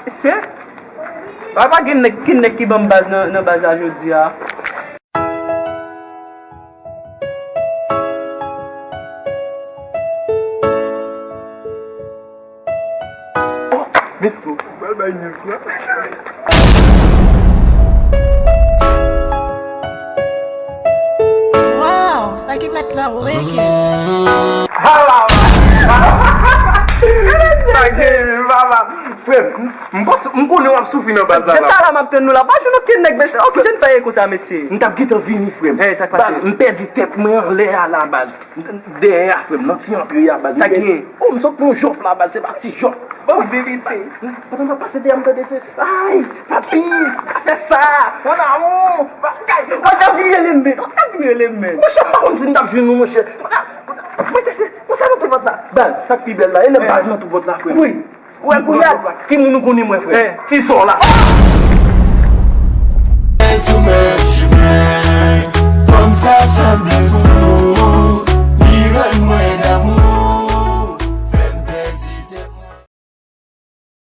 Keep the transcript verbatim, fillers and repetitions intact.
Se? Pa, pa gen nèg, ki nèg ki ban m baz nan, nan baz la jodi a. Oh, Miss Lou, pral bay news la. Wow, sa ki mèt la wicked. Hala, sa gen, papa. Frè m, m panse, m konnen w ap soufri nan baz la. Depi talè m ap tann nou la, pa jwenn okenn nèg, mesye. Okijen fè ye konsa, mesye. M t ap gentan vini, frè m. Eh, sa k pase? Baz, m pèdi tèt mwen anlè a la, baz. Dèyè a, frè m, nan ti antre a, baz. Sa ki gen? Oh, m sot pran yon jòf la, baz, se pa ti jòf. Bon, se piti. Pandan m ap pase dèyè, m tande se, ay, papi, pa fè sa, mon amour, bagay. Ou pa ka vin rele m, men. Ou pa ka vin rele m, men. Monchè, m pa konn si m t ap jwenn ou, monchè. Mwen te se, konsa nan tou pòt la. Baz, sa k pi bèl la, e lè baz nan tou pòt la, frè m. Wi. Ou wè kounye a, ki moun ou konnen mwen, frè? Eh. Ti zò la. Sou men,